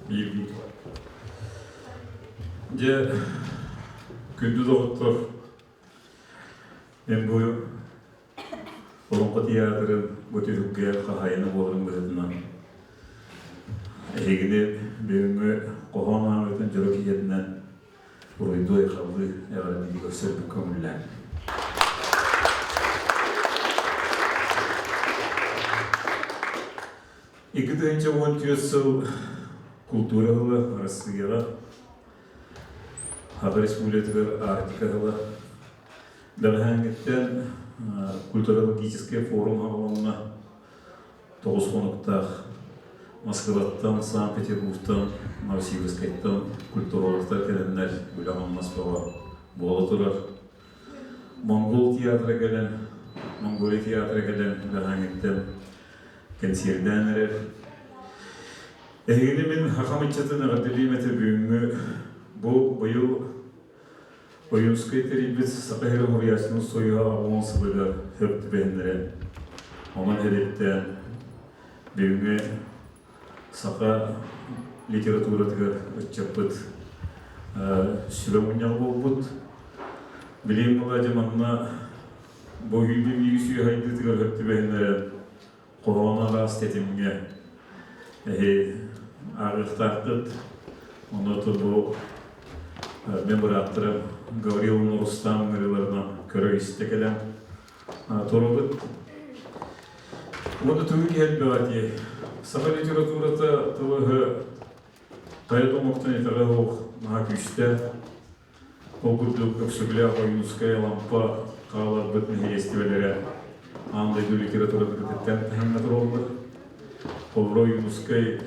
Биир-биир. Дьэ, күндү доҕоттор, мен бу Олоҥхо театрын бу түһүлгэ хаһаайына буоларын быһыытынан эһигини бүгүҥҥү хоһоон ааҕыытын дьоро киһитинэн уруйдуу-айхаллыы эҕэрдэлии көрсөрбүт көҥүллээн. 2014 сыл култуура сыла Арассыыйаҕа Саха Республикатыгар Арктика сыла Бэҕэһээҥҥиттэн культурологическай форум аҕаланна. Тоҕус хонуктаах Москваттан, Санкт-Петербургтан, Новосибирскайтан культурологтар кэлэннэр үлэ-хамнас бөҕө буола турар. Монгол театра кэлэн, Монголия театра кэлэн бэҕэһээҥҥиттэн кэнсиэрдээн эрэр. Эһигини мин сахам ыччатын эҕэрдэлиим этэ бүгүҥҥү бу быйыл Ойуунскай тэрийбит Саха сирин суруйааччытын союһа оҕоҥ сылыгар сөп түбэһиннэрэн, онон сэрэйдээн, бүгүҥҥү саха литературатыгар ыччаппыт сүбэ мунньаҕа буолбут. Билигин була дьэ манна бу үүнүү биир сүүһэ сайдыытыгар сөп түбэһиннэрэн Хоһоон араас тэтимҥэ эһи ааҕыахтааххыт. Онно бу мин бырааттарым Гаврил Рустам ыҥырыыларынан көрө-истэ кэлэн турабыт. Уонна тугу киһи элбэҕэ дии. Саха литературата тыл-өһө хайа да омуктан итэҕэ суох наһаа күүстээх. Ол курдук Өксөкүлээх Ойуунускай Алампа хааларбыт нэһилиэстибэлэрэ аан дойду литературатыттан таһымҥа тураллар. Холобура Ойуунускай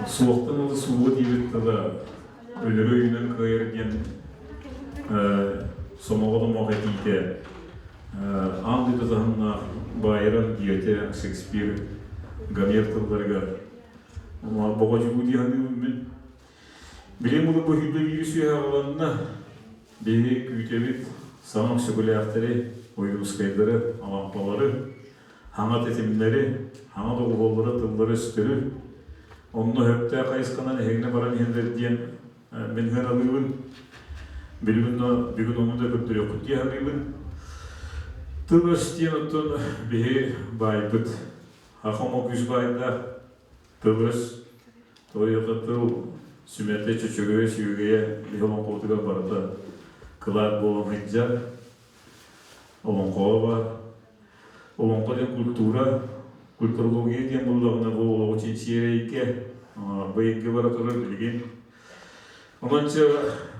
суохтан ыла сууга диэбит тыла өлөрү өйүнэн кыайар диэн сомоҕо домох этиитэ аан дойду таһымнаах Байрон, Гете, Шекспир, Гомер тылларыгар боҕо дьулуу дии саныыбын мин. Билим улуу быһыыта биир сүөһэ аҕаланна. Биһиги күүтэбит саҥа өксөкүлээхтэри, ойуунускайдары, алампалары, хаҥа тэтимнэри, хаҥа доҕуһуоллары, тыллары-өстөрү. Онно сөптөөх хайысханан эһигини баран иһэллэр диэн мин сыаналыыбын. Билигин бүгүн ону да көрдөрүөххүт дии саныыбын. Тыл-өс диэн оттон биһи баайбыт. Саха омук үс баайдаах. Тыл-өс Тойоко тыл сүмэтэ чөчөгөйө сүөгэйэ биһи олоҥхобутугар барыта кылаат буолан сылдьар. Олоҥхоҕо баар. Олоҥхо диэн культура, культурология диэн буоллаҕына бу олоҕу чинчийэр эйгэ, бу эйгэ бара турар билигин. Онон чэ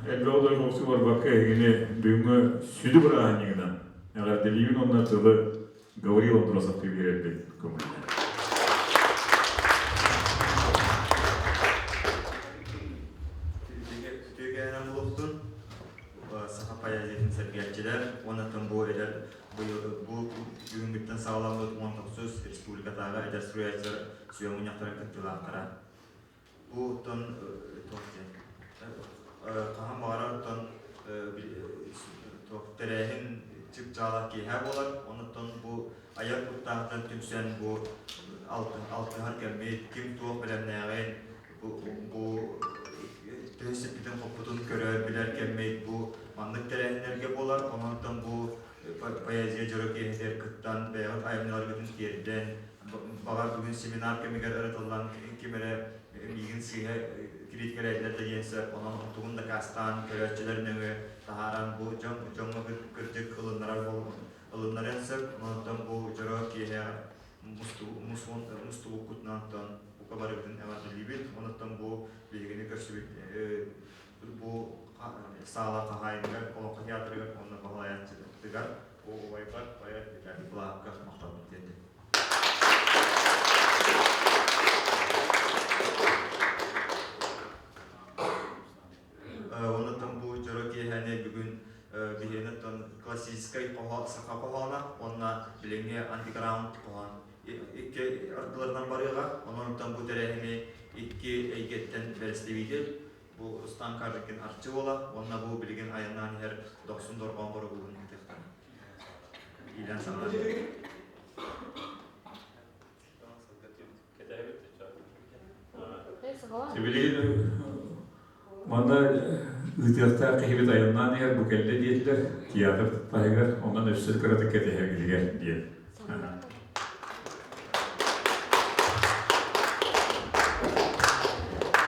элбэҕи дойҕохсу барбакка эһигини бүгүҥҥү сүдү бырааһынньыгынан эҕэрдэлиибин уонна тылы Гаврил Андросовка биэрэрбин көҥүллээн. Үтүөкээнэн буолуохтун саха поэзиятын сэргээччилэр уонна бу эдэр бу бүгүҥҥүттэн саҕаламмыт 19 республикатааҕы эдэр суруйааччылар сүбэ мунньахтарын кыттыылаахтара. Бу оттон туох диэн хаһан баҕарар оттон туох тэрээһин чыпчаала киэһэ буолар. Онуттан бу айар куттаахтан түмсэн бу алтыһар кэммит, ким туох бэлэмнээҕин, бу, бу төһө сиппитин-хоппутун көрөр, билэр кэммит бу маннык тэрээһиннэргэ буолар. Онон бу поэзия дьоро киэһэтигэр кыттан, бэйэҕит айымньыларгытын тиэрдэн, баҕар бүгүн семинар кэмигэр ырытыллан ким эрэ миигин сыыһа критикэлээтилэр да диэн сөп, онон тугун дакаастаан көрөөччүлэр нөҥүө таһааран бу дьон дьоҥҥо кырдьык ылыннарар ылыннарыан сөп, онон бу дьоро киэһэ мустубуккутунан бука барыбытын эҕэрдэлиибит, онон бу биһигини көрсүбүт бу саала хаһаайыныгар, Олоҥхо театрыгар уонна баһылайааччытыгар убайбар поэт Виталий Кулаковка махталбын тиэрдэбин. Оннуттан бу дьоро киэһэни бүгүн биһиэнэ классическай хоһоон саха хоһооно уонна билиҥҥи андеграунд хоһоон икки ардыларынан барыаҕа. Онон бу тэрээһини икки эйгэттэн бэрэстэбиитэл Бу Рустам Кажикин Арчы уола уонна бу билигин айаннаан иһэр Дохсун Дорҕоон боробууһун ыытыахтара. Иилэн саҕалаан. Билигин манна ыытыахтаах киһибит айаннаан иһэр бу кэллэ диэтилэр театр таһыгар, онон өссө кыратык кэтэһэргитигэр диэн.